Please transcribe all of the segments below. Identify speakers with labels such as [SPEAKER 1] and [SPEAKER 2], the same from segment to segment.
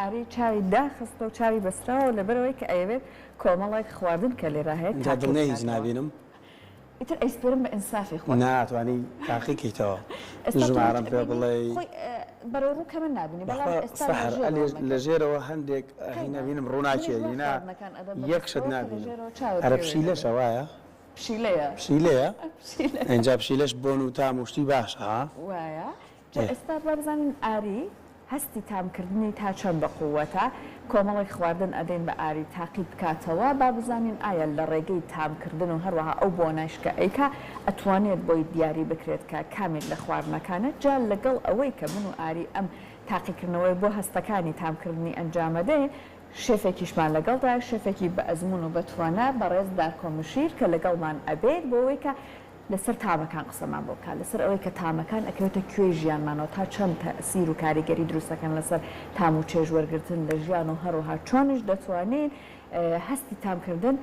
[SPEAKER 1] ئاری چاوی داخستە و چاوی بەستراوە لەبەرئەوەی کە ئەیەوێت کۆمەڵێک خواردن کە لێرە هەیە
[SPEAKER 2] جا
[SPEAKER 1] تاقی
[SPEAKER 2] دڵنیای هیچ
[SPEAKER 1] بکاتەوە.
[SPEAKER 2] نابینم.
[SPEAKER 1] ئیتر ئەیسپێرم بە ئینسافی خۆت.
[SPEAKER 2] نا ئەتوانی تاقی کەیتەوە
[SPEAKER 1] ئێستا تۆ هیچ
[SPEAKER 2] ژمارەم پێ
[SPEAKER 1] ئەبینی
[SPEAKER 2] بڵێی.
[SPEAKER 1] خۆی بەرەو ڕوو کە من نابینی بەڵام
[SPEAKER 2] بەخوا
[SPEAKER 1] ئێستا لە
[SPEAKER 2] سەحەر ئەلێ
[SPEAKER 1] ژێرەوە
[SPEAKER 2] لە
[SPEAKER 1] مەکە.
[SPEAKER 2] ژێرەوە هەندێک هین
[SPEAKER 1] قەینا
[SPEAKER 2] ئەبینم
[SPEAKER 1] منیش
[SPEAKER 2] ڕووناکی
[SPEAKER 1] وا
[SPEAKER 2] ئەگینا
[SPEAKER 1] خواردنەکان ئەدەم بە
[SPEAKER 2] یەک شت
[SPEAKER 1] دەستەوە کە لە
[SPEAKER 2] نابینم
[SPEAKER 1] ژێرەوە چاوت
[SPEAKER 2] ئەرە
[SPEAKER 1] پێوەی
[SPEAKER 2] پشیلەشە
[SPEAKER 1] نەبێت.
[SPEAKER 2] وایە؟
[SPEAKER 1] پشیلەیە.
[SPEAKER 2] پشیلەیە؟
[SPEAKER 1] پشیلەیە.
[SPEAKER 2] ئینجا پشیلەش بۆن و تام و شتی باشە ها؟
[SPEAKER 1] وایە. جا
[SPEAKER 2] ئێ.
[SPEAKER 1] ئێستا با بزانین ئاری هەستی تامکردنی تا چەند بە قووەتە، کۆمەڵێک خواردن ئەدەین بە ئاری تاقی بکاتەوە با بزانین ئایا لە ڕێگەی تامکردن و هەروەها ئەو بۆنەش کە ئەیکا ئەتوانێت بۆی دیاری بکرێت کە کامێک لە خواردنەکانە جا لەگەڵ ئەوەی کە من و ئاری ئەم تاقیکردنەوەی بۆ هەستەکانی تامکردنی ئەنجامەدەین شێفێکیشمان لەگەڵدایە شێفێکی بە ئەزموون و بە توانا بەڕێز دارکۆ مشیر کە لەگەڵمان ئەبێت بۆ ئەوەی کە لەسەر تامەکان قسەمان بۆ بکات، لەسەر ئەوەی کە تامەکان ئەکەوێتە کوێی ژیانمانەوە، تا چەند تەئسیر و کاریگەری دروست ئەکەن لەسەر تام و چێژ وەرگرتن لە ژیان و هەروەها چۆنیش دەتوانین هەستی تامکردن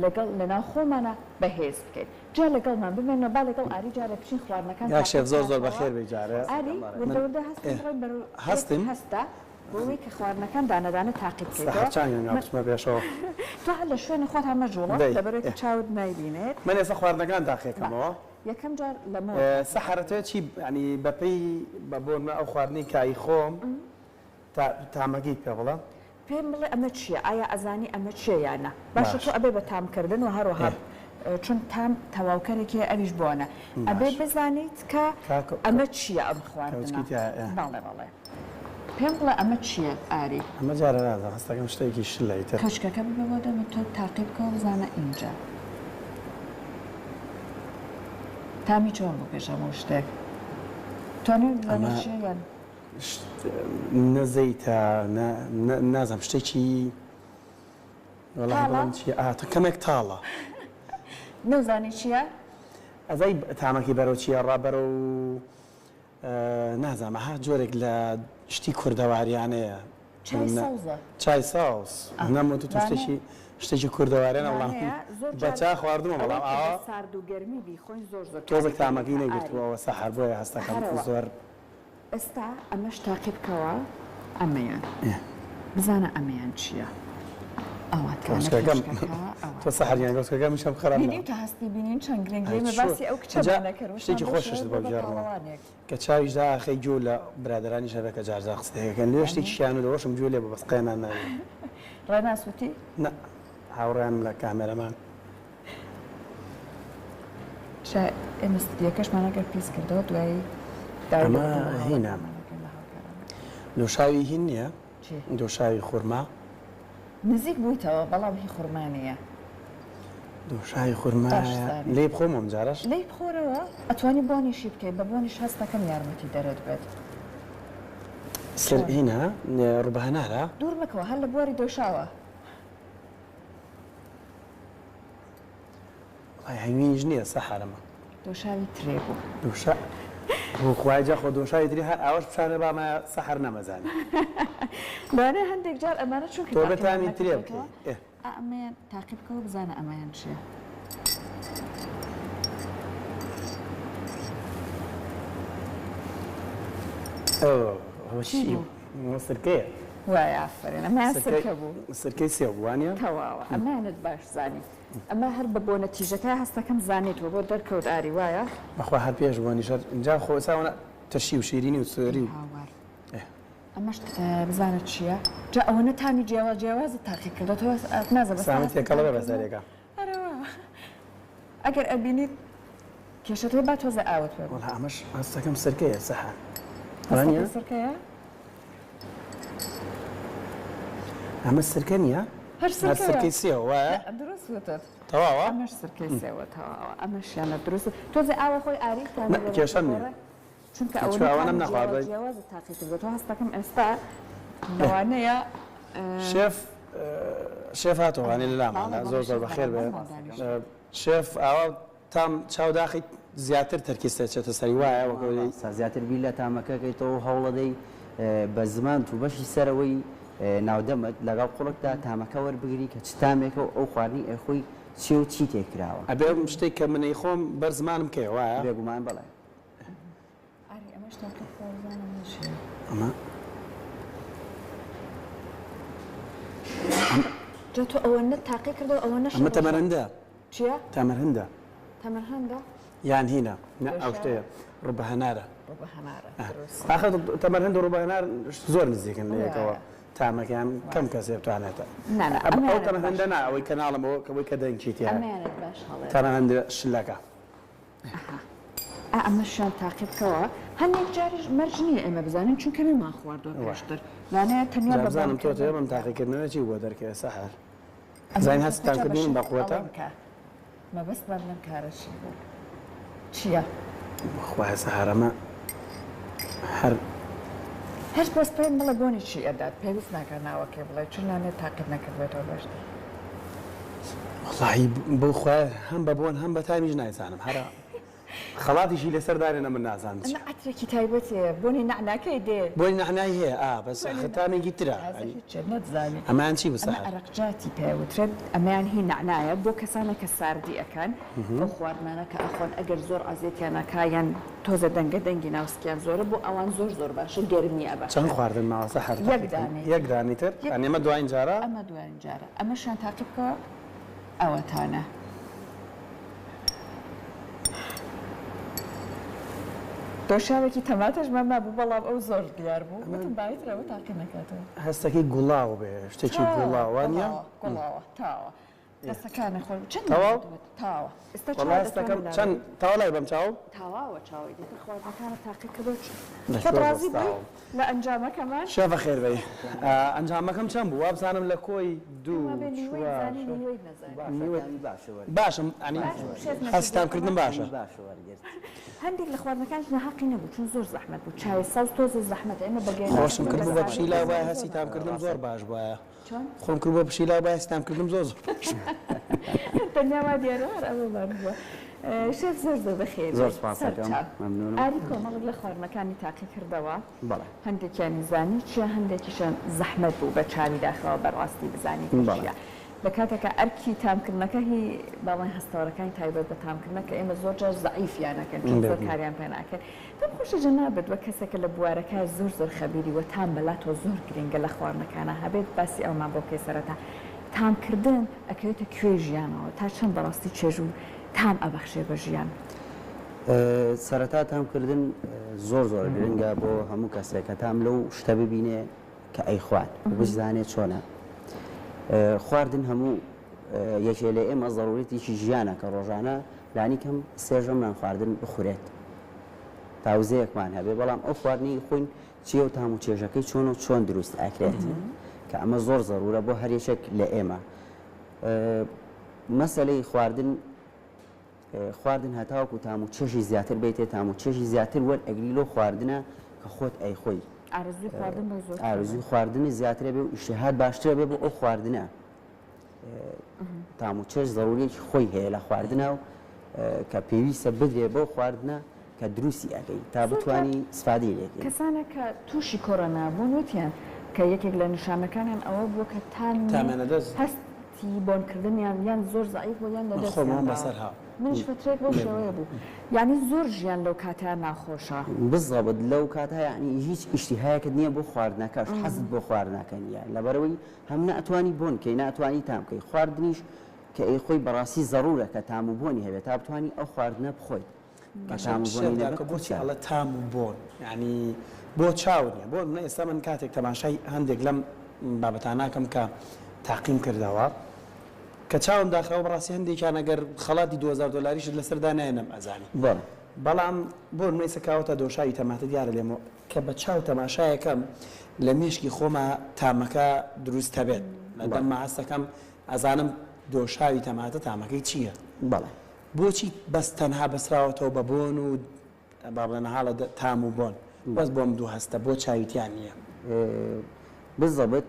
[SPEAKER 1] لەگەڵ لەناو خۆمانا بەهێز بکەین. جا لەگەڵمان بمێنەوە با لەگەڵ ئاری جارێک بچین خواردنەکان
[SPEAKER 2] کاک
[SPEAKER 1] تاقی
[SPEAKER 2] شێف زۆر زۆر
[SPEAKER 1] بکاتەوە.
[SPEAKER 2] بەخێر بێی جارێ
[SPEAKER 1] ئاری
[SPEAKER 2] من
[SPEAKER 1] وردە وردە هەستین
[SPEAKER 2] ئێ
[SPEAKER 1] بڕۆین بەرەو یەک
[SPEAKER 2] هەستین؟
[SPEAKER 1] هەستە بۆ ئەوەی کە خواردنەکان دانە دانە تاقی بکەیتەوە.
[SPEAKER 2] سەحەر چانگە
[SPEAKER 1] من
[SPEAKER 2] بچمە پێشەوە.
[SPEAKER 1] تۆ هەر لە شوێنی خۆت هەر مەجوڵە
[SPEAKER 2] دەی
[SPEAKER 1] لەبەرئەوەی
[SPEAKER 2] ئێ.
[SPEAKER 1] کە چاوت نایبینێت.
[SPEAKER 2] من ئێستا خواردنەکان
[SPEAKER 1] باشە
[SPEAKER 2] تاقیەکەمەوە.
[SPEAKER 1] یەکەم جار لەمەوە تاقی
[SPEAKER 2] سەحەر
[SPEAKER 1] بکەرەوە.
[SPEAKER 2] ئەتەوێ چی یانی بەپێی بە بۆنمە ئەو خواردنەی کە ئەیخۆم تا تامەکەی پێ بڵێ.
[SPEAKER 1] پێم بڵێ ئەمە چیە؟ ئایا ئەزانی ئەمە چیە یا نا؟ باشە
[SPEAKER 2] باش
[SPEAKER 1] تۆ ئەبێ بە تام کردن و هەروەها
[SPEAKER 2] ئێ.
[SPEAKER 1] چون تام تەواوکەرێکی هەیە ئەویش بۆنە ئەبێ
[SPEAKER 2] باش.
[SPEAKER 1] بزانیت کە
[SPEAKER 2] کاکە
[SPEAKER 1] ئەمە چیە ئەم خواردنە.
[SPEAKER 2] کەوچکی تیایە ئێ.
[SPEAKER 1] بەڵێ بەڵێ. پێم بڵێ ئەمە چیە ئاری؟
[SPEAKER 2] ئەمە جارێ نازانم هەستەکەم شتێکی شلە ئیتر.
[SPEAKER 1] کەوچکەکە ببە بۆ دەمت تۆ تاقی بکەوە بزانە ئینجا. تامی چۆن بوو پێش هەموو شتێک؟ توانیوت بزانی
[SPEAKER 2] ئەمە
[SPEAKER 1] چیە یان؟
[SPEAKER 2] نە زەیتە نە نازانم شتێکی وەڵاهی
[SPEAKER 1] تاڵە؟
[SPEAKER 2] بڵێم چیە ئا کەمێک تاڵە.
[SPEAKER 1] نەوزانی چیە؟
[SPEAKER 2] ئەزای تامەکەی بەرەو چیە ڕا بەرەو نازانم ئەها جۆرێک لە شتی کوردەواریانەیە.
[SPEAKER 1] چای سەوزە.
[SPEAKER 2] چای سەوز نەم وت تۆ شتێکی شتێکی کوردەواریانە وەڵام
[SPEAKER 1] زۆر
[SPEAKER 2] بە چا خواردومە بەڵام
[SPEAKER 1] ئەوەی کە
[SPEAKER 2] ئاوا
[SPEAKER 1] بە سارد و گەرمی بیخۆین زۆر زۆر
[SPEAKER 2] تۆزێک
[SPEAKER 1] کاریگەری
[SPEAKER 2] تامەکەی
[SPEAKER 1] هەیە ئاری.
[SPEAKER 2] نەگرتبووەوە سەحەر بۆیە هەستەکەم
[SPEAKER 1] هەرەوە.
[SPEAKER 2] زۆر.
[SPEAKER 1] ئێستا ئەمەش تاقی بکەوە ئەمەیان بزانە ئەمەیان چییە ئەوە تانە
[SPEAKER 2] کەوچکەکەم
[SPEAKER 1] کەوچکەکە ئەوە
[SPEAKER 2] تۆ سەحەر گیان کەوچکەکەمیشم خراپ
[SPEAKER 1] بینیم
[SPEAKER 2] نەبوو.
[SPEAKER 1] تا هەستی بینین چەند گرنگی
[SPEAKER 2] ئەی
[SPEAKER 1] ئێمە
[SPEAKER 2] چۆ
[SPEAKER 1] باسی ئەو
[SPEAKER 2] ئینجا
[SPEAKER 1] کچەمان نەکرد وتمان
[SPEAKER 2] شتێکی
[SPEAKER 1] بەو
[SPEAKER 2] خۆششت
[SPEAKER 1] شێوەیە
[SPEAKER 2] بۆ
[SPEAKER 1] بووە بە
[SPEAKER 2] بگێڕمەوە
[SPEAKER 1] پاڵەوانێک.
[SPEAKER 2] کە چاویش دائەخەی گوێ لە برادەرانیش هەبێ کە جار جار قسەیەک ئەکەن لێ شتێکیشیان و لەوەشم گوێ لێ بوو بەس قەیەنان نابینم.
[SPEAKER 1] ڕێناس وتی؟
[SPEAKER 2] نا هاوڕێیانم لە کامێرەمان.
[SPEAKER 1] جا ئێمە ستدیۆکەشمان ئەگەر پیس کردەوە دوایی داوای
[SPEAKER 2] ئەمە
[SPEAKER 1] لێبوردن لە
[SPEAKER 2] هینە
[SPEAKER 1] هاوڕێکانمان ئەکەین لە هاوکارانمان.
[SPEAKER 2] دۆشاوی هین نییە؟
[SPEAKER 1] چی؟
[SPEAKER 2] دۆشاوی خورما.
[SPEAKER 1] نزیک بوویتەوە بەڵام هی خورما نییە.
[SPEAKER 2] دۆشاوی
[SPEAKER 1] باش
[SPEAKER 2] خورمایە
[SPEAKER 1] زانی.
[SPEAKER 2] لێی بخۆم ئەم جارەش؟
[SPEAKER 1] لێی بخۆرەوە ئەتوانی بۆنیشی بکەی بە بۆنیش هەست دەکەم یارمەتی دەرت بێت.
[SPEAKER 2] سر
[SPEAKER 1] چۆن؟
[SPEAKER 2] هینە ڕووبە هەنارە؟
[SPEAKER 1] دوور مەکەوە هەر لە بواری دۆشاوە.
[SPEAKER 2] وەڵای هەنگوینیش نییە سەحەرەمە.
[SPEAKER 1] دۆشاوی ترێ بوو.
[SPEAKER 2] دۆشا بۆ خوایە جا خۆ دۆشاوی ترێ هەر ئاوەش پیشانە بامایە سەحەر نەمەزانی.
[SPEAKER 1] لەوانەیە هەندێک جار ئەمانە چونکە
[SPEAKER 2] تۆ بێ
[SPEAKER 1] تاقیمان
[SPEAKER 2] تامی ترێ
[SPEAKER 1] نەکردۆتەوە
[SPEAKER 2] بکەی ئێ.
[SPEAKER 1] ئا ئەمەیان تاقی بکەوە بزانە ئەمەیان چیە.
[SPEAKER 2] ئەوە
[SPEAKER 1] چی
[SPEAKER 2] چی
[SPEAKER 1] بوو؟
[SPEAKER 2] ئەوە سرکەیە.
[SPEAKER 1] وایە ئافەرین ئەمەیان
[SPEAKER 2] سرکەی
[SPEAKER 1] سرکە بوو.
[SPEAKER 2] سرکەی سێو بوو وانیە؟
[SPEAKER 1] تەواوە ئەمەیانت باش زانی. ئەمە هەر بە بۆنە تیژەکە هەستەکەم زانیت و بۆت دەرکەوت ئاری وایە؟
[SPEAKER 2] بەخوا هەر پێش بۆنیش هەر جا خۆ ئێستا ئەوەنە ترشی و شیرینی و
[SPEAKER 1] ئەی
[SPEAKER 2] سوێری و
[SPEAKER 1] هاوار
[SPEAKER 2] ئێ.
[SPEAKER 1] ئەمەش بزانە چییە؟ جا ئەوەنە تامی جیاواز جیاوازت تاقی کردۆتەوە نازانم ئێستا
[SPEAKER 2] سامت
[SPEAKER 1] هەستی
[SPEAKER 2] تێکەڵە بێ
[SPEAKER 1] تامکردن
[SPEAKER 2] بەسەرێکا.
[SPEAKER 1] ئەرەوە ئەگەر ئەبینیت کێشەت هەیە با تۆزێ ئاوت پێ
[SPEAKER 2] وەڵا ئەمەش هەستەکەم سرکەیە سەحەر وانیە؟
[SPEAKER 1] هەستەکەی سرکەیە؟
[SPEAKER 2] ئەمە سرکە نییە؟
[SPEAKER 1] هەر
[SPEAKER 2] هەر
[SPEAKER 1] سرکەیە.
[SPEAKER 2] سرکەی سێوە وایە؟
[SPEAKER 1] دروست وتت.
[SPEAKER 2] تەواوە؟
[SPEAKER 1] ئەمەش سرکەی سێوە تەواوە. ئەمەشیانە دروست. تۆزێ ئاوە خۆی ئاری
[SPEAKER 2] نا
[SPEAKER 1] تامی بەرەو
[SPEAKER 2] کێشەم نییە.
[SPEAKER 1] دەگۆڕێ. چونکە
[SPEAKER 2] چونکە
[SPEAKER 1] ئەوەنە
[SPEAKER 2] ئەوانەم
[SPEAKER 1] تامی جیاواز
[SPEAKER 2] نەخواردووە.
[SPEAKER 1] جیاوازت تاقی کردووەتەوە هەستەکەم ئێستا لەوانەیە
[SPEAKER 2] شێف شێف هاتەوە لە لامانە
[SPEAKER 1] بەڵێ بەڵێ
[SPEAKER 2] زۆر زۆر
[SPEAKER 1] شێف
[SPEAKER 2] بەخێر بێ
[SPEAKER 1] بەرامبەرمان دانیشتووە.
[SPEAKER 2] شێف ئاوا تام چاو داخیت زیاتر تەرکیز دەچێتە سەری وایە وەک ئەوەی.
[SPEAKER 3] ڕاستە زیاتر بیر لە تامەکە کەیتەوە و هەوڵەدەی بە زمانت و بەشی سەرەوەی ناودەمت لەگەڵ قوڕگدا تامەکە وەربگری کە چ تامێکە و ئەو خواردنەی ئەیخۆی چیە و چی تێکراوە.
[SPEAKER 2] ئەبێ ئەم شتەی کە من ئەیخۆم بەر زمانم کەیە وایە؟
[SPEAKER 3] بێگومان بەڵێ.
[SPEAKER 1] ئاری ئەمەش تاقی بکەوە بزانم چیە.
[SPEAKER 2] ئەمە.
[SPEAKER 1] جا تۆ ئەوەنەت تاقی کردەوە ئەوەنەش
[SPEAKER 2] ئەمە تەمەرەندە.
[SPEAKER 1] چیە؟
[SPEAKER 2] تەمەرهندە.
[SPEAKER 1] تەمەرهندە؟
[SPEAKER 2] یان هینە نا ئەو شتەیە ڕوبە هەنارە.
[SPEAKER 1] ڕوبە هەنارە دروست.
[SPEAKER 2] ئاخر تەمەرهند و ڕوبە هەنار زۆر نزیکن لە یەکەوە تامەکەیان کەم کەسێ بتوانێت.
[SPEAKER 1] نا نا
[SPEAKER 2] ئەو تەمەرهندە نا ئەوەی کە ناڵم ئەوەی کە دەنگی تیایە.
[SPEAKER 1] ئەمەیانت باش هەڵێ.
[SPEAKER 2] تەمەرهندە شلەکە.
[SPEAKER 1] ئەها ئا ئەمەشیان تاقی بکەوە هەندێک جاریش مەرج نییە ئێمە بزانین چونکە نەمان خواردووە پێشتر لانەیە تەنیا
[SPEAKER 2] بە بزانم تۆ تێ بەم تاقیکردنەوە چی بۆ دەرکەوێ سەحەر زین هەستان کردن بە قوتە
[SPEAKER 1] مەبەستمان لەم کارە چی بوو چییە؟
[SPEAKER 2] خوایە سەحەر ئەمە هەر
[SPEAKER 1] هەر بەس پێم بڵێ بۆنی چی ئەدات پێویست ناکات ناوەکەی بڵێ چون لانێ تاقیت نەکردوێتەوە پێشتر.
[SPEAKER 2] وەڵاهی بەو خوایە هەم بە بۆن هەم بە تامیش نایزانم هەرا خەڵاتیشی لەسەر دانێن ئەمن نازانم
[SPEAKER 1] چیە. ئەمە عەترێکی تایبەتی هەیە بۆنی نەعناکەی دێ.
[SPEAKER 2] بۆنی نەعنای هەیە ئا بەس ئاخر تامێکی ترە.
[SPEAKER 1] تازە هیچە نەتزانی.
[SPEAKER 2] ئەمەیان چی بوو
[SPEAKER 1] ئەمە
[SPEAKER 2] سەحەر؟
[SPEAKER 1] ئەرەقجاتی پێ ئەوترێت ئەمەیان هی نەعنایە بۆ کەسانێک کە ساردی ئەکەن ئەو خواردنانە کە ئەخۆن ئەگەر زۆر عەزێتیان ئەکا یان تۆزە دەنگە دەنگی ناو سکیان زۆرە بۆ ئەوان زۆر زۆر باشە گەرمی ئەبەخشێت.
[SPEAKER 2] چەند خواردن ماوە سەحەر؟
[SPEAKER 1] یەک دانەی تر.
[SPEAKER 2] یەک دانەی تر یانی ئەمە دواین جارە؟
[SPEAKER 1] ئەمە دواین جارە ئەمەشیان تاقی بکەوە ئەوەتانە. دۆشاوێکی تەماتەشمان مابوو بەڵام ئەو زۆر دیار بوو وتم با ئیتر ئەوە تاقی نەکاتەوە.
[SPEAKER 2] هەستەکەی گوڵاو بێ شتێکی گوڵاو وانیە؟
[SPEAKER 1] گوڵاوە تاوە. دەستەکانی خۆی چەند
[SPEAKER 2] تەواو
[SPEAKER 1] تاوە ئێستا
[SPEAKER 2] وەڵا هەستەکەم چەند تەواو لای بەم چاو
[SPEAKER 1] تەواوە چاوی دیتر خواردنەکانت تاقی کردەوە خۆت ڕازی بووی لە ئەنجامەکەمان؟
[SPEAKER 2] شێ بەخێر بێی ئەنجامەکەم چەند بوو وابزانم لە کۆی دوو چوار باشم یانی هەستام کردنم باشە
[SPEAKER 1] هەندێک لە خواردنەکانیش ناهەقی نەبوو چون زۆر زەحمەت بوو چای سەوز تۆزێ زەحمەتە ئێمە بە گەرمی
[SPEAKER 2] خۆشم کردبوو بە پشیلە وایە هەستی تامکردنم زۆر باش بوایە.
[SPEAKER 1] چۆن؟
[SPEAKER 2] خۆم کرد بۆ پشیلە و باسی تام کردم زۆر زۆر باش
[SPEAKER 1] تەنیا وا دیارە هەر ئەوەمان بووە. شێف زۆر زۆر بەخێر
[SPEAKER 3] زۆر سپاس ئەکەم مەمنونم.
[SPEAKER 1] ئاری کۆمەڵێک لە خواردنەکانی تاقی کردەوە
[SPEAKER 3] بەڵێ.
[SPEAKER 1] هەندێکیانی زانی چیە هەندێکیشیان زەحمەت بوو بە چاوی داخراوە بەڕاستی بزانی کە چیە. لە کاتێکا ئەرکی تامکردنەکە هی با بڵێین هەستەوەرەکانی تایبەت بە تامکردنە کە ئێمە زۆر جار زەعیفیان ئەکەین چون زۆر کاریان پێ ناکەین. پێم خۆشە جەنابت وەک کەسێک کە لە بوارەکە زۆر زۆر خەبیری وە تام بەلاتەوە زۆر گرینگە لە خواردنەکانا هەبێت باسی ئەوەمان بۆ بکەی سەرەتا تام کردن ئەکەوێتە کوێی ژیانەوە تا چەند بەڕاستی چێژ و تام ئەبەخشێ بە ژیان؟
[SPEAKER 3] سەرەتا تام کردن زۆر زۆر گرنگە بۆ هەموو کەسێک کە تام لەو شتە ببینێ کە ئەیخوات و بزانێ چۆنە خواردن هەموو یەکێ لە ئێمە زەرورەتێکی ژیانە کە ڕۆژانە لانیکەم سێ ژەم نان خواردن بخورێت تا وزەیەکمان هەبێ بەڵام ئەو خواردنەی خۆین چییە و تام و چێژەکەی چۆن و چۆن دروست ئەکرێت کە ئەمە زۆر زەرورە بۆ هەر یەکێک لە ئێمە مەسەلەی خواردن خواردن هەتاوەکو تام و چێژی زیاتر بیتێ تام و چێژی زیاتر وەرئەگری لەو خواردنە کە خۆت ئەیخۆی
[SPEAKER 1] ئارەزووی خواردن بۆ زۆرتر
[SPEAKER 3] ئارەزووی خواردنی زیاترە بێ و ئیشتیهات باشترە بێ بۆ ئەو خواردنە تام و چێژ زەروریەکی خۆی هەیە لە خواردنە و کە پێویستە بدرێ بەو خواردنە کە دروستی ئەکەی تا بتوانی ئیسفادەی لێ کەی.
[SPEAKER 1] کەسانێک کە تووشی کۆرۆنا بوون وتیان کە یەکێک لە نیشانەکانیان ئەوە بووە کە تامی
[SPEAKER 2] تامیان لەدەست
[SPEAKER 1] هەستی بۆنکردنیان یان زۆر زەعیف بووە یان
[SPEAKER 2] من خۆم
[SPEAKER 1] لەدەستیان
[SPEAKER 2] ئەوەم
[SPEAKER 1] داوە.
[SPEAKER 2] بەسەر هاو.
[SPEAKER 1] منیش فەترەیەک بەو شێوەیە بوو یانی زۆر ژیان لەو کاتەیا ناخۆشە.
[SPEAKER 3] بزەبت لەو کاتە یانی هیچ ئیشتیهایەکت نییە بۆ خواردنەکەش حەزت بۆ خواردنەکە نییە لەبەرئەوەی هەم نە ئەتوانی بۆن کەی نە ئەتوانی تام کەی خواردنیش کە ئەیخۆی بەڕاستی زەڕورە کە تام و بۆنی هەبێ تا بتوانی ئەو خواردنە بخۆیت کە
[SPEAKER 2] باشە
[SPEAKER 3] تام و
[SPEAKER 2] شێخ
[SPEAKER 3] بۆنی نەبێ
[SPEAKER 2] داکۆ بۆچی
[SPEAKER 3] قورسە.
[SPEAKER 2] ئەڵێ تام و بۆن یانی بۆ چاو نیە بۆ نمونە ئێستا من کاتێک تەماشای هەندێک لەم بابەتاناکەم کە تاقیم کردەوە کە چاوم داخراوە بەڕاستی هەندێکیان ئەگەر خەڵاتی 2000 دۆلاریشت لەسەر دانایە نەمئەزانی
[SPEAKER 3] بەڵێ.
[SPEAKER 2] بەڵام بۆ نمونە ئێستا کاوەتا دۆشاوی تەماتە دیارە لێمەوە کە بە چاو تەماشایەکەم لە مێشکی خۆما تامەکە دروست ئەبێت لە دەمما هەستەکەم ئەزانم دۆشاوی تەماتە تامەکەی چییە.
[SPEAKER 3] بەڵێ.
[SPEAKER 2] بۆچی بەس تەنها بەسراوەتەوە بە بۆن و با بڵێن حاڵە تام و بۆن بەس بۆم دوو هەستە بۆ چاوی تیا نییە؟
[SPEAKER 3] بزەبت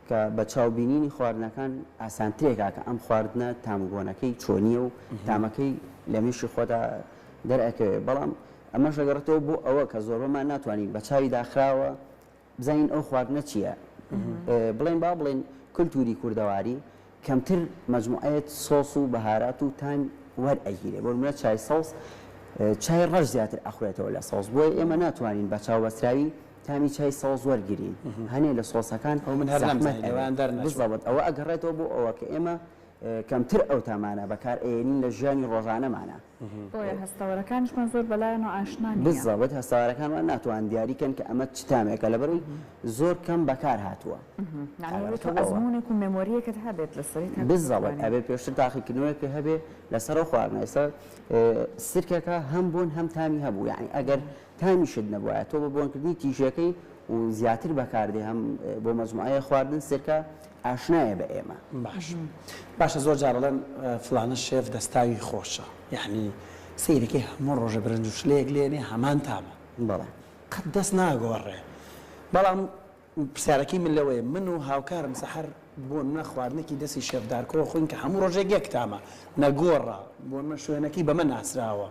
[SPEAKER 3] کە بە چاو بینینی خواردنەکان ئاسانترێکە کە ئەم خواردنە تام و بۆنەکەی چۆنییە و تامەکەی لە مێشکی خۆتا دەرئەکەوێ بەڵام ئەمەش دەگەڕێتەوە بۆ ئەوە کە زۆربەمان ناتوانین بە چاوی داخراوە بزانین ئەو خواردنە چییە. بڵێن با بڵێین کولتووری کوردەواری کەمتر مەجموعەیەت سۆس و بەهارات و تام وەرئەگیرێ. بۆ نموونە چای سەوز چای ڕەش زیاتر ئەخورێتەوە لە سەوز. بۆیە ئێمە ناتوانین بە چاوبەستراوی تامی چای سەوز وەرگرین هەنێ لە سۆسەکان
[SPEAKER 2] ئەو من هەر
[SPEAKER 3] زەحمەت
[SPEAKER 2] نەمزانی
[SPEAKER 3] ئەوێ
[SPEAKER 2] لەوەیان دەرنەچووم.
[SPEAKER 3] بزەبت ئەوە ئەگەڕێتەوە بۆ ئەوە کە ئێمە کەمتر ئەو تامانە بەکار ئەیەنین لە ژیانی ڕۆژانەمانا.
[SPEAKER 1] بۆیە هەستەوەرەکانیشمان زۆر بەلایانەوە ئاشنا نییە.
[SPEAKER 3] بزەبت هەستەوارەکانمان ناتوانن دیاری کەن کە ئەمە چ تامێکە لەبەرئەوەی زۆر کەم بەکار هاتووە.
[SPEAKER 1] یانی ئەبێ تۆ
[SPEAKER 3] ئەگەڕێتەوە بۆ ئەوە.
[SPEAKER 1] ئەزموونێک و مێمۆرییەکت هەبێت لەسەری تاکو
[SPEAKER 3] بزەبت
[SPEAKER 1] بتوانی.
[SPEAKER 3] ئەبێ پێشتر تاقیکردنەوەیەکت هەبێ لەسەر ئەو خواردنە. ئێستا سرکەکە هەم بۆن هەم تامی هەبوو یانی ئەگەر تامیشت نەبوایە تۆ بە بۆنکردنی تیژەکەی و زیاتر بەکاردێ هەم بۆ مەجموعەیە خواردن سرکە ئاشنایە بە ئێمە.
[SPEAKER 2] باش باشە زۆر جار ئەڵێن فلانە شێف دەستاوی خۆشە یەعنی سەیرەکەی هەموو ڕۆژە برنج و شلەیەک لێنێ هەمان تامە
[SPEAKER 3] بەڵێ.
[SPEAKER 2] قەت دەست ناگۆڕێ بەڵام پرسیارەکەی من لەوەیە من و هاوکارم سەحەر بۆ نمونە خواردنێکی دەستی شێف دارکۆ خۆین کە هەموو ڕۆژێک یەک تامە نەگۆڕە بۆ نمونە شوێنەکەی بەمە ناسراوە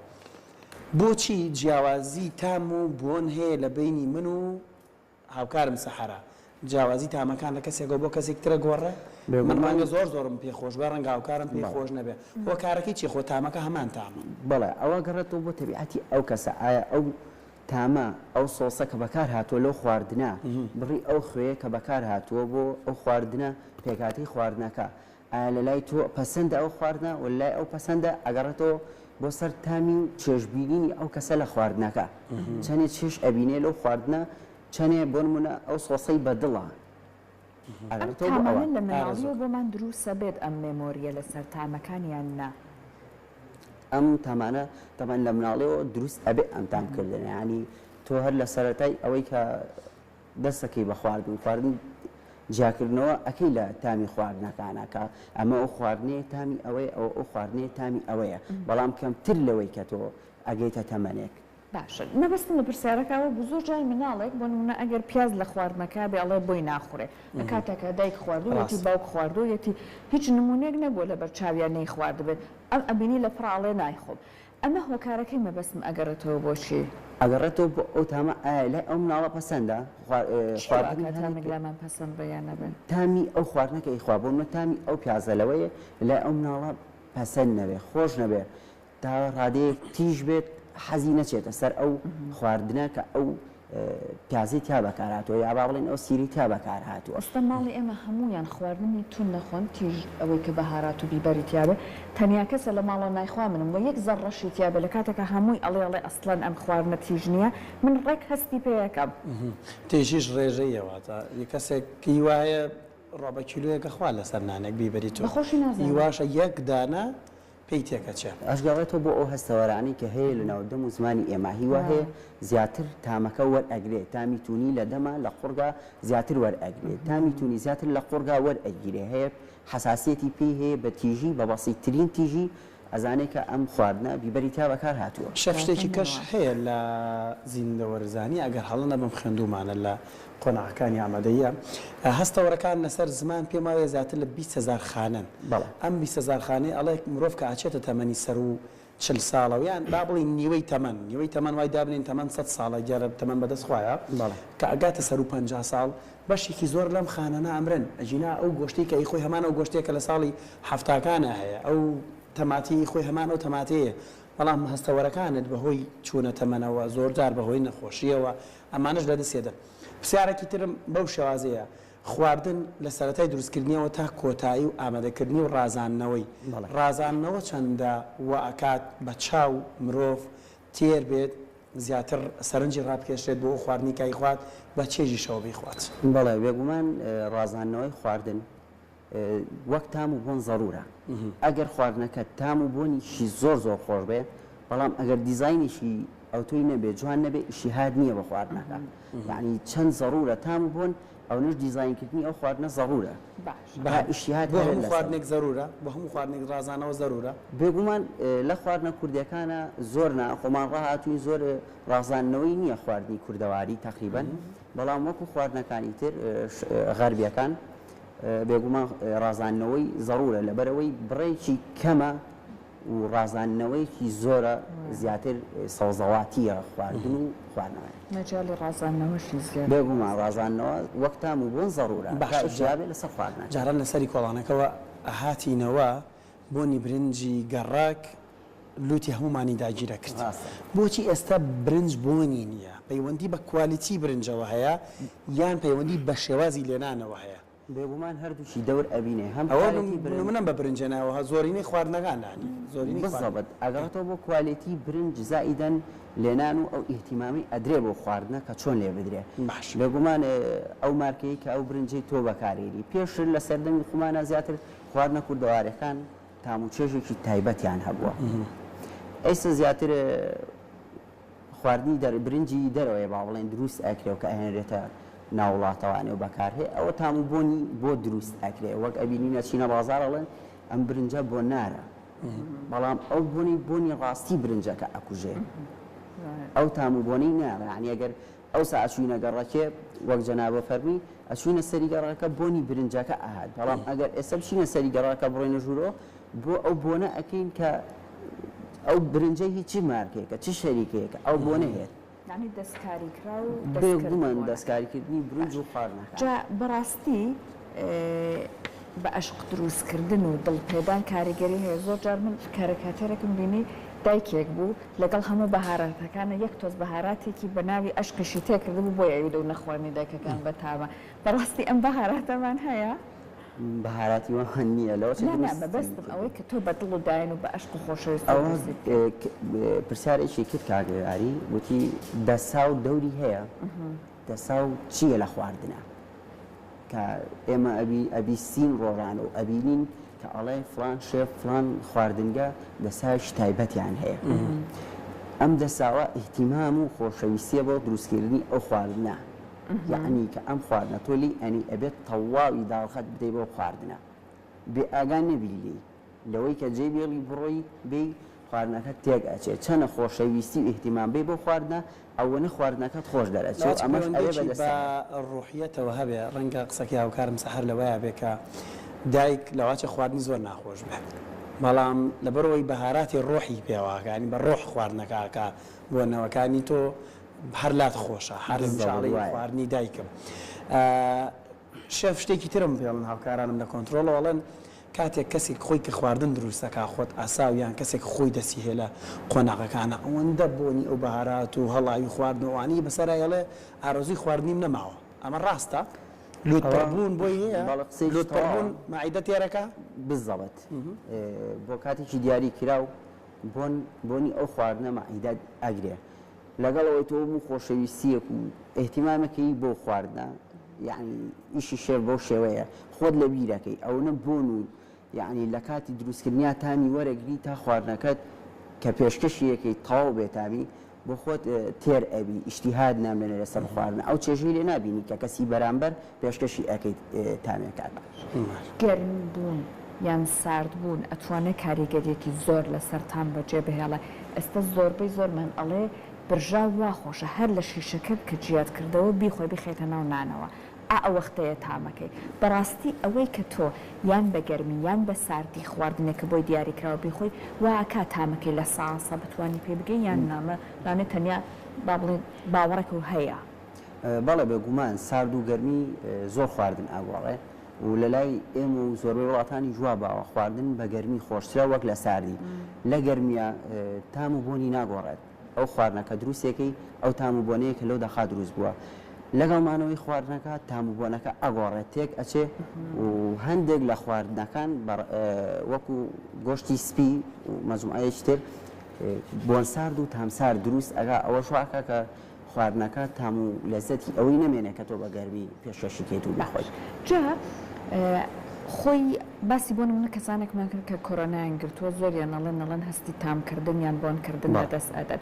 [SPEAKER 2] بۆچی جیاوازی تام و بۆن هەیە لە بەینی من و هاوکارم سەحەرە؟ جیاوازی تامەکان لە کەسێکەوە بۆ کەسێکی ترە گۆڕێ؟ من
[SPEAKER 3] بێگومان.
[SPEAKER 2] ڕەنگە زۆر زۆرم پێ خۆش بێ ڕەنگە هاوکارم پێی
[SPEAKER 3] بەڵێ.
[SPEAKER 2] خۆش نەبێ هۆکارەکەی چیە خۆ تامەکە هەمان تامە.
[SPEAKER 3] بەڵێ ئەوە گەڕێتەوە بۆ تەبیعەتی ئەو کەسە ئایا ئەو تامە ئەو سۆسە کە بەکار هاتووە لەو خواردنە بڕی ئەو خوێیە کە بەکار هاتووە بۆ ئەو خواردنە پێکهاتەی خواردنەکە ئایا لە لای تۆ پەسەندە ئەو خواردنە و لە لای ئەو پەسەندە ئەگەڕێتەوە بۆ سەر تامی و چێژبینینی ئەو کەسە لە خواردنەکە چەنێ چێژ ئەبینێ لەو خواردنە چەنێ بۆ نمونە ئەو سۆسەی بە دڵە
[SPEAKER 1] ئەم
[SPEAKER 3] ئەگەڕێتەوە بۆ ئەوە.
[SPEAKER 1] تامانە لە
[SPEAKER 2] ئارەزوو.
[SPEAKER 1] مناڵیەوە بۆمان دروسە بێت ئەم مێمۆریە لەسەر تامەکان یان نا؟
[SPEAKER 3] ئەم تامانە تەبعەن لە مناڵیەوە دروست ئەبێ ئەم تام کردنە یانی تۆ هەر لە سەرەتای ئەوەی کە دەستەکەی بە خواردن خواردن جیاکردنەوە ئەکەی لە تامی خواردنەکانە کە ئەمە ئەو خواردنەیە تامی ئەوەیە ئەوە ئەو خواردنەیە تامی ئەوەیە بەڵام کەمتر لەوەی کە تۆ ئەگەیتە تەمەنێک.
[SPEAKER 1] باشە مەبەستم لە پرسیارەکە ئەوە بوو زۆر جار مناڵێک بۆ نمونە ئەگەر پیاز لە خواردنەکە بێ ئەڵێ بۆی ناخورێ لە کاتێکا دایک خواردوویەتی
[SPEAKER 2] ڕاستە.
[SPEAKER 1] باوک خواردوویەتی هیچ نمونەیەک نەبووە لەبەر چاویا نەیخواردبێت ئەم ئەبینی لە پڕا ئەڵێ نایخۆم ئەمە هۆکارەکەی مەبەستم ئەگەڕێتەوە بۆ چی؟
[SPEAKER 3] ئەگەڕێتەوە بۆ ئەو تامە ئایا لای ئەو مناڵە پەسەندە
[SPEAKER 1] چی وا
[SPEAKER 3] خواردنی
[SPEAKER 1] ئەکا
[SPEAKER 3] هەنێک
[SPEAKER 1] تامێک لامان پەسەند بێ یان نەبێ؟
[SPEAKER 3] تامی ئەو خواردنە کە ئەیخوا بۆ نمونە تامی ئەو پیازە لەوەیە لای ئەو مناڵە پەسەند نەبێ خۆش نەبێ تا ڕادەیەک تیژ بێت حەزی نەچێتە سەر ئەو خواردنە کە ئەو پیازەی تیا بەکار هاتووە یا با بڵێین ئەو سیرەی تیا بەکار هاتووە.
[SPEAKER 1] ئێستا ماڵی ئێمە هەموویان خواردنی تون دەخۆن تیژ ئەوەی کە بەهارات و بیبەری تیابێ تەنیا کەسە لە ماڵەوە نایخوا منم وە یەک زەڕەشی تیابێ لە کاتێکا هەمووی ئەڵێ ئەڵێ ئەسڵەن ئەم خواردنە تیژ نیە من ڕێک هەستی پێ ئەکەم.
[SPEAKER 2] تیژیش ڕێژەییە واتە کەسێک هی وایە ڕۆبە کیلۆیەک ئەخوا لەسەر نانێک بیبەری تون
[SPEAKER 1] بە خۆشی
[SPEAKER 2] هی
[SPEAKER 1] نازانم.
[SPEAKER 2] واشە یەک دانە پێی تێکەچێ.
[SPEAKER 3] ئەشگەڕێتەوە بۆ ئەو هەستەوەرانەی کە هەیە لە ناو دەم و زمانی ئێمە، هی وا هەیە زیاتر تامەکە وەرئەگرێ، تامی توونی لە دەما لە قوڕگا زیاتر وەرئەگرێ، تامی توونی زیاتر لە قوڕگا وەرئەگیرێ، هەیە حەساسیەتی پێی هەیە بە تیژی، بە بەسیتترین تیژی ئەزانێ کە ئەم خواردنە بیبەری تیا بەکار هاتووە.
[SPEAKER 2] شێف شتێکی کەش هەیە لە زیندەوەرزانی ئەگەر هەڵە نەبم خوێندوومانە لە قۆناغەکانی ئامادەییە هەستەوەرەکان لەسەر زمان پێم وایە زیاتر لە 20 هەزار خانەن
[SPEAKER 3] بەڵێ.
[SPEAKER 2] ئەم 20 هەزار خانەی ئەڵێ مرۆڤ کە ئەچێتە تەمەنی سەروو 40 ساڵەوە یان با بڵێین نیوەی تەمەن نیوەی تەمەن وای دابنێین تەمەن 100 ساڵە دیارە تەمەن بەدەست خوایە
[SPEAKER 3] بەڵێ.
[SPEAKER 2] کە ئەگاتە سەروو 50 ساڵ بەشێکی زۆر لەم خانانە ئەمرن ئەگینا ئەو گۆشتەی کە ئەیخۆی هەمان ئەو گۆشتەیە کە لە ساڵی حەفتاکانا هەیە ئەو تەماتەی خۆی هەمان ئەو تەماتەیە بەڵام هەستەوەرەکانت بەهۆی چوونە تەمەنەوە زۆرجار بەهۆی نەخۆشییەوە ئەمانەش لەدەست دەدەن. پرسیارێکی ترم بەو شێوازەیە، خواردن لە سەرەتای دروستکردنیەوە تا کۆتایی و ئامادەکردنی و ڕازاندنەوەی،
[SPEAKER 3] بەڵێ.
[SPEAKER 2] ڕازاندنەوە چەندە وا ئەکات بە چاو مرۆڤ تێر بێت زیاتر سەرنجی ڕابکێشرێت بۆ ئەو خواردنەی کە ئەیخوات بە چێژیشەوە بیخوات؟
[SPEAKER 3] بەڵێ بێگومان ڕازاندنەوەی خواردن وەک تام و بۆن زەرورە ئەگەر خواردنەکە تام و بۆنیشی زۆر زۆر خۆش بێ بەڵام ئەگەر دیزاینێکی ئەوتۆی نەبێ جوان نەبێ ئیشیهات نییە بە خواردنەکە یعنی چەند زەرورە تام و بۆن ئەونەش دیزاینکردنی ئەو خواردنە زەرورە
[SPEAKER 1] باشە
[SPEAKER 3] با ئیشیهات
[SPEAKER 2] بۆ
[SPEAKER 3] هەرە
[SPEAKER 2] هەموو
[SPEAKER 3] لەسەر
[SPEAKER 2] خواردنێک زەرورە بۆ هەموو خواردنێک ڕازانەوە زەرورە
[SPEAKER 3] بێگومان لە خواردنە کوردیەکانە زۆر نا خۆمان ڕاهاتوین زۆر ڕازاندنەوەی نییە خواردنی کوردەواری تەقریبەن بەڵام وەکو خواردنەکانی تر غەربیەکان بێگومان ڕازاندنەوەی زەرورە لەبەرئەوەی بڕێکی کەمە و ڕازاندنەوەیەکی زۆرە زیاتر سەوزەواتیە خواردن و خواردنەوەیان.
[SPEAKER 1] مەجالی ڕازاندنەوەشی زیاتر.
[SPEAKER 3] بێگومان ڕازاندنەوە وەک تام و بۆن زەرورە تا
[SPEAKER 2] باشە
[SPEAKER 3] ئیشتیابێ لەسەر خواردنەکە.
[SPEAKER 2] جاران لەسەری کۆڵانەکەوە ئەهاتینەوە بۆنی برنجی گەڕەک. لوتی هەموومانی داگیرەکرد.
[SPEAKER 3] ڕاستە.
[SPEAKER 2] بۆچی ئێستا برنج بۆنی نییە؟ پەیوەندی بە quality برنجەوە هەیە یان پەیوەندی بە شێوازی لێنانەوە هەیە؟
[SPEAKER 3] بێگومان هەردووکی دەور ئەبینێ هەم
[SPEAKER 2] ئەوە
[SPEAKER 3] quality برنج.
[SPEAKER 2] نمونەم بە برنج هێناوە زۆرینەی خواردنەکان یانی زۆرینەی خواردن.
[SPEAKER 3] بالضبط ئەگەڕێتەوە بۆ quality برنج زائیدەن لێنان و ئەو ئیهتیمامەی ئەدرێ بەو خواردنە کە چۆن لێ بدرێ.
[SPEAKER 2] باش.
[SPEAKER 3] بێگومان ئەو مارکەی کە ئەو برنجەی تۆ بەکارێنی پێشتر لە سەردەمی خومانا زیاتر خواردنە کوردەوارەکان تام و چێژێکی تایبەتیان هەبووە. ئێستا زیاتر خواردنی دەر برنجی دەرەوەیە با بڵێن دروست ئەکرێ و کە ئەهێنرێتە ناو وڵاتەوانێ و بەکارهێ ئەوە تام و بۆنی بۆ دروست ئەکرێ وەک ئەبینین ئەچینە بازاڕ ئەڵێن ئەم برنجە بۆنارە بەڵام ئەو بۆنی بۆنی ڕاستی برنجەکە ئەکوژێ ئەو تام و بۆنەی نایەڵێ یانی ئەگەر ئەوسا ئەچوینە گەڕەکێ وەک جەنابە فەرمی ئەچوینە سەری گەڕەکە بۆنی برنجەکە ئەهات بەڵام ئەگەر ئێستا بچینە سەری گەڕەکە بڕۆینە ژوورەوە بۆ ئەو بۆنە ئەکەین کە ئەو برنجە هی چ مارکێکە چ شەریکەیەکە ئەو بۆنە هێت.
[SPEAKER 1] یانی دەستکاری کراو و دەستکرد
[SPEAKER 3] بێگومان
[SPEAKER 1] بۆنەکە.
[SPEAKER 3] دەستکاریکردنی برنج
[SPEAKER 1] باش
[SPEAKER 3] و خواردنەکان.
[SPEAKER 1] جا بەڕاستی بە ئەشق دروست کردن و دڵ پێدان کاریگەری هەیە زۆر جار من کارەکاتێرێکم بینی دایکێک بوو لەگەڵ هەموو بەهاراتەکانا یەک تۆز بەهاراتێکی بە ناوی ئەشقیشی تێکردبوو بۆیە ئەیوت ئەو نەخواردنی دایکەکان بەتامە بەڕاستی ئەم بەهاراتەمان هەیە؟
[SPEAKER 3] بەهاراتی وامان نییە لەوە چ
[SPEAKER 1] نا نا
[SPEAKER 3] دروست
[SPEAKER 1] مەبەستم ئەوەی کە تۆ بە دڵ و دایەن و بە ئەشق و خۆشەویستەوە
[SPEAKER 3] ئەوە
[SPEAKER 1] دروستی بکەی.
[SPEAKER 3] پرسیارێکی کرد کاک ئاری وتی دەساو دەوری هەیە دەساو چییە لە خواردنە کە ئێمە ئەبی ئەبیستین ڕۆژانە و ئەبینین کە ئەڵێ فڵان شێف فڵان خواردنگە دەساوێکی تایبەتیان هەیە ئەم دەساوە ئیهتیمام و خۆشەویستیە بۆ دروستکردنی ئەو خواردنە یەعنی کە ئەم خواردنە تۆ لێی ئەنێی ئەبێت تەواوی داڵغەت بدەی بەو خواردنە بێ ئاگا نەبی لێی لەوەی کە جێی بێڵی بڕۆی بێی خواردنەکەت تێک ئەچێ چەنە خۆشەویستی و ئیهتیمام بەی بەو خواردنە ئەوەنە خواردنەکەت خۆش دەرئەچێ و
[SPEAKER 2] لەوەچی
[SPEAKER 3] ئەمەش ئەبێ بە
[SPEAKER 2] پەیوەندیەکی بە
[SPEAKER 3] دەستەوە.
[SPEAKER 2] ڕوحیەتەوە هەبێ ڕەنگە قسەکەی هاوکارم سەحەر لەوەیا بێ کە دایک لەواچێ خواردنی زۆر ناخۆش بێ بەڵام لەبەرئەوەی بەهاراتی ڕۆحی پێوە ئەکا یانی بە ڕۆح خواردنەکە ئەکا بۆ نەوەکانی تۆ هەر لات خۆشە هەر
[SPEAKER 3] بالضبط
[SPEAKER 2] هەمیشە ئەڵێی
[SPEAKER 3] وایە.
[SPEAKER 2] خواردنی دایکم شێف شتێکی ترم پێڵن هاوکارانم لە کۆنترۆڵەوە ئەڵێن کاتێک کەسێک خۆی کە خواردن دروست دەکا خۆت ئاساو یان کەسێک خۆی دەستی هەیە لە قۆناغەکانا ئەوەندە بۆنی ئەو بەهارات و هەڵاوی خواردن و ئەوانەی بەسەرا ئەڵێ ئارەزووی خواردنیم نەماوە ئەمە ڕاستە؟ لوت
[SPEAKER 3] ئەوە
[SPEAKER 2] پڕ بوون بۆی هەیە؟
[SPEAKER 3] بەڵێ قسەیەکی
[SPEAKER 2] لوت پڕ
[SPEAKER 3] تەواوە.
[SPEAKER 2] بوون مەعیدە تێرەکا؟
[SPEAKER 3] بالضبط بۆ کاتێکی دیاری کراو بۆن بۆنی ئەو خواردنە مەعیدە ئەگرێ لەگەڵ ئەوەی تۆ هەموو خۆشەویستیەک و ئیهتیمامەکەی بەو خواردنە یەعنی ئیشی شێف بەو شێوەیە خۆت لە بیرەکەی ئەونە بۆن و یەعنی لە کاتی دروستکردنیا تامی وەرەگری تا خواردنەکەت کە پێشکەشی ئەکەی تەواو بێ تامی بۆ خۆت تێر ئەبی ئیشتیهات نامێنێ لەسەر خواردن ئەو چێژەی لێ نابینی کە کەسی بەرامبەر پێشکەشی ئەکەیت تامێکات.
[SPEAKER 1] گەرم بوون یان سارد بوون ئەتوانێ کاریگەریەکی زۆر لەسەر تام بەجێ بهێڵێ ئێستا زۆربەی زۆرمان ئەڵێ برژاو وا خۆشە هەر لە شیشەکەت کە جیات کردەوە بیخۆی بیخەیتە ناو نانەوە ئا ئەوەختەیە تامەکەی بەڕاستی ئەوەی کە تۆ یان بە گەرمی یان بە ساردی خواردنێکە بۆی دیاری کراوە بیخۆی وا ئەکا تامەکەی لە ساسە بتوانی پێی بگەی یان نا لەوانەیە تەنیا با بڵێین باوەڕێک و هەیە.
[SPEAKER 3] بەڵێ بێگومان سارد و گەرمی زۆر خواردن ئەگۆڕێ و لەلای ئێمە و زۆربەی وڵاتانیش وا باوە خواردن بە گەرمی خۆشترە وەک لە ساردی لە گەرمییا تام و بۆنی ناگۆڕێت ئەو خواردنە کە دروستێکەی ئەو تام و بۆنەیە کە لەو دەقا دروست بووە لەگەڵ مانەوەی خواردنەکە تام و بۆنەکە ئەگۆڕێت تێک ئەچێ و هەندێک لە خواردنەکان وەکو گۆشتی سپی و مەجموعەیەکی تر بۆن سارد و تام سارد دروست ئەکا ئەوەش وا ئەکا کە خواردنەکە تام و لەزەتی ئەوەی نەمێنێ کە تۆ بە گەرمی پێشکەشی کەیت و بیخۆیت.
[SPEAKER 1] جا خۆی باسی بۆ نمونە کەسانێکمان کرد کە کۆرۆنایان گرتووە زۆریان ئەڵێن ئەڵێن هەستی تامکردن یان بۆنکردن لە دەست ئەدەن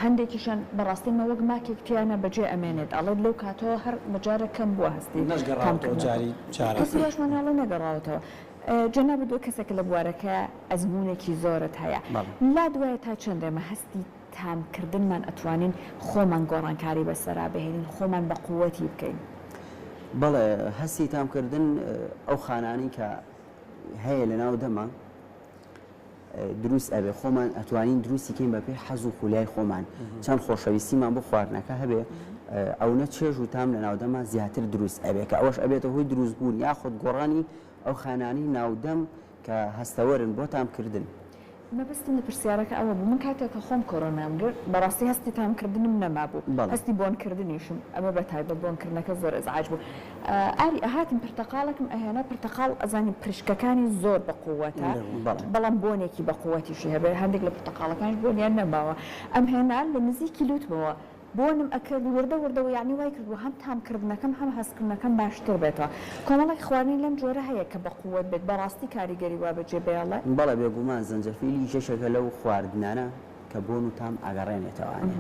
[SPEAKER 1] هەندێکیشان بەڕاستی مە وەک ماکێک تیانە بەجێ ئەمێنێت ئەڵێت لەو کاتەوە هەر بەجارە کەم بووە هەستی
[SPEAKER 2] نەشگەڕاوەتەوە جاری جاران.
[SPEAKER 1] کەسی واشمان ئەڵێ نەگەڕاوەتەوە. جەنابت وەک کەسێک لە بوارەکە ئەزموونێکی زۆرت هەیە لات وایە تا چەند ئێمە هەستی تام کردنمان ئەتوانین خۆمان گۆڕانکاری بەسەرا بهێنین خۆمان بە قوتی بکەین؟
[SPEAKER 3] بەڵێ هەستی تام کردن ئەو خانانەی کە هەیە لە ناو دەما دروست ئەبێ خۆمان ئەتوانین دروستی کەین بە پێی حەز و خولیای خۆمان چەند خۆشەویستیمان بۆ خواردنەکە هەبێ ئەونە چێژ و تام لە ناودەما زیاتر دروست ئەبێ کە ئەوەش ئەبێتە هۆی دروست بوون یاخود گۆڕانی ئەو خانانەی ناودەم کە هەستەوەرن بۆ تام کردن.
[SPEAKER 1] مەبەستم لە پرسیارەکە ئەوە بوو من کاتێک کە خۆم کۆرۆنام گرت بەڕاستی هەستی تامکردنم نەمابوو هەستی بۆنکردنیشم ئەمە بە تایبەت بۆنکردنەکە زۆر ئەزعاج بوو ئاری ئەهاتم پرتەقاڵێکم ئەهێنا پرتەقاڵ ئەزانی پرشکەکانی زۆر بە قووەتە بەڵام بۆنێکی بە قووەتیشی هەبێ هەندێک لە پرتەقاڵەکانیش بۆنیان نەماوە ئەمهێنا لە نزیکی لوتمەوە بۆنم ئەکرد وردە وردە و یەعنی وای کردبوو هەم تام کردنەکەم هەم هەست کردنەکەم باشتر بێتەوە کۆمەڵێک خواردنی لەم جۆرە هەیە کە بە قوەت بێت بەڕاستی کاریگەری وا بەجێ بێڵێ؟
[SPEAKER 3] بەڵێ بێگومان زەنجەفیلیش یەکێکە لەو خواردنانە کە بۆن و تام ئەگەڕێنێتەوانێ.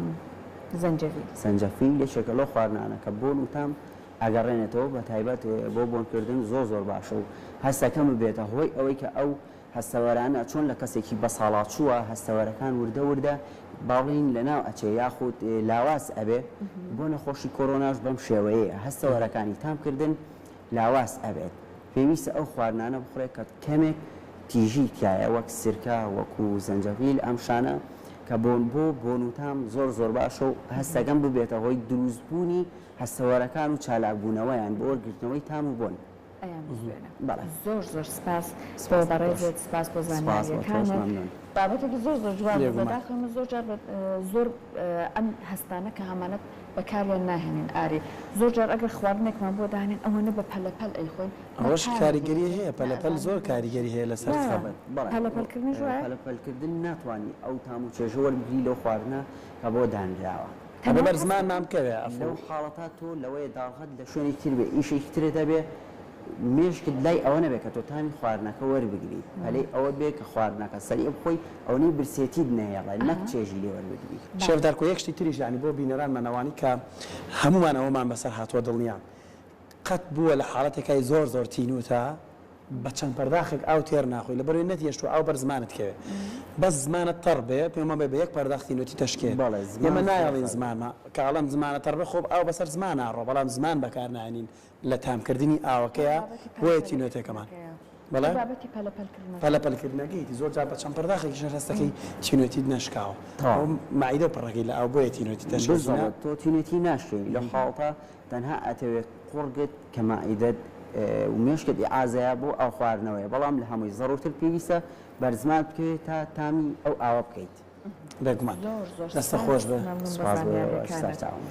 [SPEAKER 1] زەنجەفیل.
[SPEAKER 3] زەنجەفیل یەکێکە لەو خواردنانە کە بۆن و تام ئەگەڕێنێتەوە بە تایبەت بۆ بۆنکردن زۆر زۆر باشە و هەستەکەم ببێتە هۆی ئەوەی کە ئەو هەستەوەرانە چۆن لە کەسێکی بەساڵاچووە هەستەوەرەکان وردە وردە با بڵێین لەناو ئەچێ یاخود لاواز ئەبێ بۆ نەخۆشی کۆرۆناش بەم شێوەیەیە هەستەوەرەکانی تامکردن لاواز ئەبێت پێویستە ئەو خواردنانە بخورێت کە کەمێک تیژی تایە وەک سرکە وەکو زەنجەفیل ئەم شانە کە بۆن بۆ بۆن و تام زۆر زۆر باشە و هەستەکەم ببێتە هۆی دروستبوونی هەستەوەرەکان و چالاکبوونەوەیان بۆ وەرگرتنەوەی تام و بۆن.
[SPEAKER 1] ئەیان بزوێنە. زۆر زۆر سپاس بۆ بەڕێزت سپاس بۆ زانیاریەکانت بابەتێکی زۆر زۆر جوان بوو بەداخەوە ئێمە زۆر جار زۆر ئەم هەستانە کە هەمانە بەکاریان ناهێنین ئاری زۆر جار ئەگەر خواردنێکمان بۆ دانێن ئەوەنە بە پەلەپەل ئەیخۆین
[SPEAKER 2] ئەوەش کاریگەری هەیە پەلەپەل زۆر کاریگەری هەیە لەسەر خەمت.
[SPEAKER 1] پەلەپەلکردنیش وایە؟
[SPEAKER 3] پەلەپەلکردن ناتوانی ئەو تام و چێژە وەربگری لەو خواردنە کە بۆ دانراوە.
[SPEAKER 2] ئەبێ بەر زمانمان بکەوێ ئەفو.
[SPEAKER 3] لەو حاڵەتە تۆ لەوەیە داڵغەت لە شوێنێکی تر بێ ئیشێکی ترت هەبێ مێشکت لای ئەوە نەبێ کە تۆ تامی خواردنەکە وەربگری پەلەی ئەوە بێ کە خواردنەکە سەریع بخۆی ئەونەی برسێتیت نەهێڵێ نەک چێژی لێ وەربگری.
[SPEAKER 2] شێف دارکۆ یەک شتی تریش یانی بۆ بینەرانمان ئەوانی کە هەموومان ئەوەمان بەسەر هاتووە دڵنیام قەت بووە لە حاڵەتێکای زۆر زۆر تینووتە بە چەند پەرداخێک ئاو تێر ناخۆی لەبەرئەوەی نەتهێشتووە ئاو بەر زمانت کەوێ بەس زمانت تەڕ بێ پێم وابێ بە یەک پەرداخ تینووتی تەشکێ
[SPEAKER 3] بەڵێ زمان
[SPEAKER 2] ئێمە
[SPEAKER 3] زۆر
[SPEAKER 2] نایەڵین
[SPEAKER 3] تەڕ بێ.
[SPEAKER 2] زمانما کە ئەڵێم زمانە تەڕ بێ خۆ ئاو بەسەر زمانا ڕۆ بەڵام زمان بەکار ناهێنین لە تامکردنی ئاوەکەیا
[SPEAKER 1] بابەتی
[SPEAKER 2] بۆیە تینوێتەکەمان
[SPEAKER 1] پەلەپەلکردنەکەیە.
[SPEAKER 2] بەڵێ
[SPEAKER 1] بابەتی پەلەپەلکردنەکەیە.
[SPEAKER 2] پەلەپەلکردنەکەیتی زۆر جار بە چەند پەرداخێکیش هەر هەستەکەی تینوێتیت نەشکاوە
[SPEAKER 3] تەواو.
[SPEAKER 2] ئەو مەعیدە پڕەکەی لە ئاو بۆیە تینوێتی تەشکێ ژینا.
[SPEAKER 3] بالضبط تۆ تینوێتی ناشکێنی لەو حاڵەتە تەنها ئەتەوێت قوڕگت کە مەعیدەت و مێشکت ئیعازەیە بۆ ئاو خواردنەوەیە بەڵام لە هەمووی زەڕورتر پێویستە بەر زمانت بکەوێت تا تامی ئەو ئاوە بکەیت.
[SPEAKER 2] بێگومان
[SPEAKER 1] زۆر زۆر
[SPEAKER 2] دەستت
[SPEAKER 1] سپاس
[SPEAKER 2] خۆش بێ.
[SPEAKER 1] مەمنون بە
[SPEAKER 3] سوپاس بۆ ئێوەش
[SPEAKER 1] زانیاریەکانت.
[SPEAKER 3] سەرچاوم.